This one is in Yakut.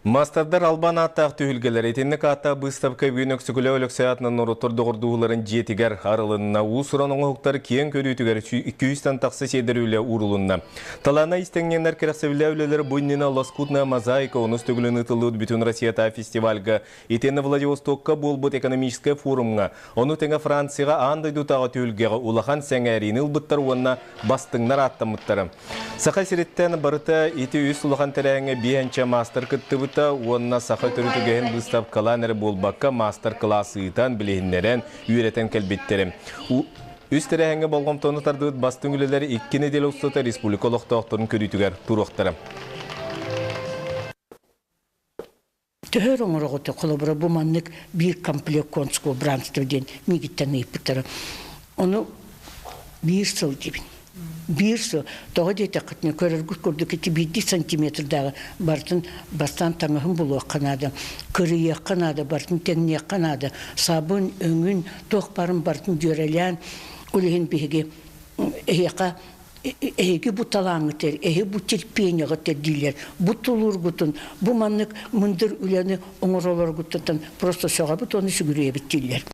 Маастардар албан ааттаах түһүлгэлэр итинник ааттаах быыстапка бүгүн Өксөкүлээх Өлөксөй аатынан норуоттар доҕордууһуларын дьиэтигэр арылынна. Уус-уран оҥоһуктар киэҥ көрүүтүгэр 200-тэн тахса сиэдэр үлэ уурулунна. Талаана истэҥниэннэр кэрэхсэбиллээх үлэлэр бу иннинэ Лоскутная мозаика онус төгүлүн ыытыллыбыт Бүтүн Россиятааҕы фестивальга итиэннэ Владивостокка буолбут экономическай форумҥа, ону тэҥэ Францияҕа аан дойдутааҕы түһүлгэҕэ улахан сэҥээриини ылбыттар уонна бастыҥнар ааттаммыттара. Саха сириттэн барыта ити үс улахан тэрээһиҥҥэ биэһэнчэ маастар кыттыбыта уонна саха төрүт үгэһин быыстапкалаан эрэ буолбакка маастар-кылаас ыытан, билиһиннэрэн, үөрэтэн кэлбиттэрэ. Үс тэрээһиҥҥэ болҕомтону тардыбыт бастыҥ үлэлэр икки нэдиэлэ устата республика олохтоохторун көрүүтүгэр туруохтара. Төһө эрэ оҥороҕут холобура бу маннык биир комплект конского бранства диэн миигиттэн ыйыппыттара. Ону биир сыл диибин. Биир сыл. Тоҕо диэтэххитинэ көрөргүт курдук ити биирдии сантиметрдааҕы барытын бастаан таҥаһын булуохха наада, кырыйыахха наада, барытын тэҥниэххэ наада. Сабын, өҥүн, туох баарын барытын дьүөрэлээн, ол иһин биһиги эһиэхэ эһиги бу талааҥҥыт эр, эһи бу терпениеҕыт эр дииллэр. Бу тулуургутун, бу маннык мындыр үлэни оҥоролоргуттан просто сөҕөбүт уонна сүгүрүйэбит дииллэр.